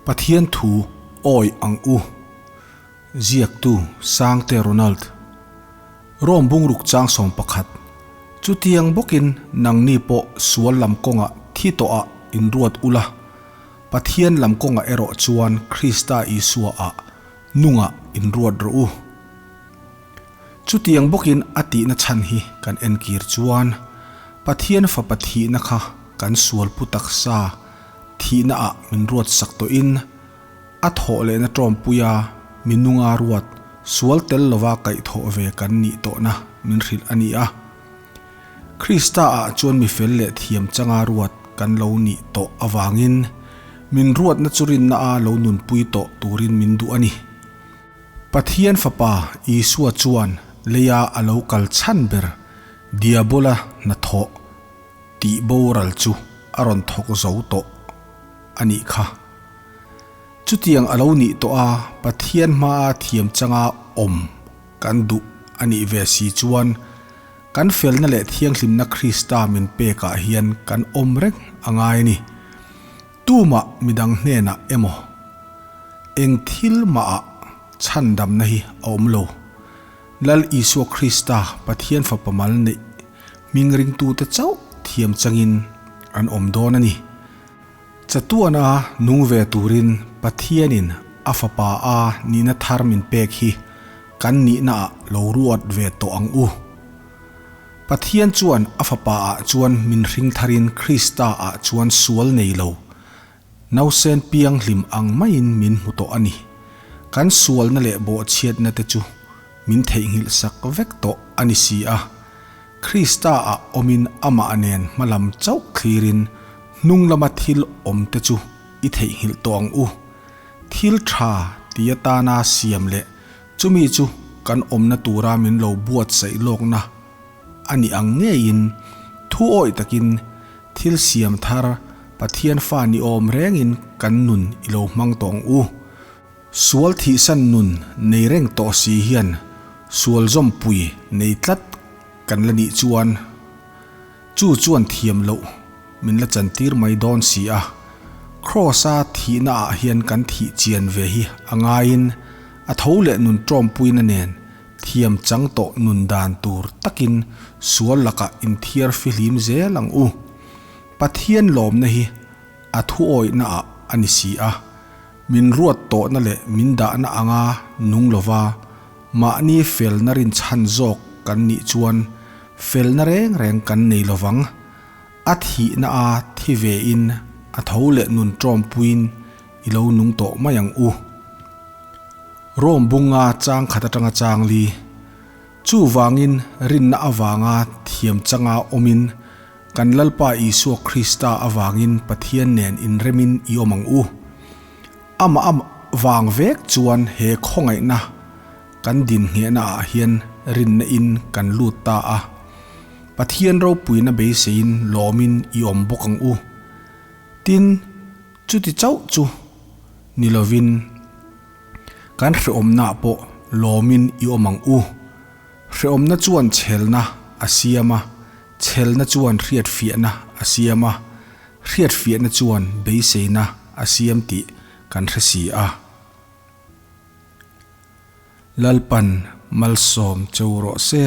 Pathian thu awi ang u. Ziaktu Sangte Ronald. Rome bungruk chang 11. Chutiang bawkin nangni pawh sual lam kawngah thi tawhah inruat ula, Pathian lam kawngah erawh chuan Krista Isua ah nungah inruat rawh u. Chutiang bawkin a tihna chhan hi kan enkir chuan Pathian Fapa thihna kha kan sualpu taksa thihna ah min ruat sak tawhin a thawh lehna tawmpuia mi nunga ruat sual tel lova kaihthawh ve kan nih tawhna min hrilh a ni a. Krista ah chuan mi fel leh thiam changa ruat kan lo nih tawh avangin min ruatna chu rinna a lo nunpui tawh turin min duh a ni. Pathian Fapa Isua chuan leia a lo kal chhan ber Diabola hnathawh tih boral chu a rawn thawk zo tawh a nih kha. Chutiang a lo nih tawh a, Pathian hmaa thiam changa awm kan duh a nih ve si chuan kan felna leh thianghlimna Krista min pekah hian kan awm reng a ngai a ni. Tumah midang hnenah emaw eng thil mahah chhandamna hi a awm lo. Lal Isua Krista Pathian Fapa mal neih hming ringtute chauh thiam changin an awm dawn a ni. Chatuana nung ve turin Pathianin a Fapa a nihna thar min pek hi kan nihnaah lo ruat ve tawh ang u. Pathian chuan a Fapa ah chuan min hring tharin Krista ah chuan sual nei lo, nausen pianghlim ang maiin min hmu tawh a ni. Kan sualna leh bawhchhiatna te chu min theihnghilh sak vek tawh a ni si a. Krista ah awmin amah nen hmalam chauh thlirin hnung lama thil awm te chu i theihnghilh tawh ang u. Thil tha ti atana siam leh Chumi chu kan awmna tura min lo buatsaih lawkna a nih ang ngeiin thu awih takin thil siam thar Pathian fa ni awm rengin kan nun i lo hmang tawh ang u. Sual thihsan nun nei reng tawh si hian sual zawmpui nei tlat kan la nih chuan chu chuan thiam loh min la chantir mai dawn si a, Kraws-a thihna ah hian kan thih chian ve hi a ngaiin a tho leh nun tawmpuina nen thiam chang tawh nun dan tur takin sual lakah inthiar fihlim zel ang u. Pathian lawmna hi a thuawihna ah a ni si a, min ruat tawhna leh min dahna anga nung lova mahni felna rinchhan zawk kan nih chuan felna reng reng kan nei lovang. A thihna a thi ve in a tho leh nun tawmpuiin i lo nung tawh mai ang u. Rome bunga chang khat atanga chang li. Chuvangin rinna avanga thiam changa awmin kan Lalpa Isua Krista avangin Pathian nen inremin i awm ang u. Amah avang vek chuan he khawngaihna Kan dinhnehna ah hian rinna in kan lut ta a, Pathian ropuina beiseiin lawmin i awm bawk ang u. Tin, chuti chauh chu ni lovin kan hrehawmna ah pawh lawmin i awm ang u. Hrehawmna chuan chhelna a siam a, chhelna chuan hriatfiahna a siam a, hriatfiahna chuan beiseina a siam tih kan hre si a. Lalpan malsawm cheu rawh se.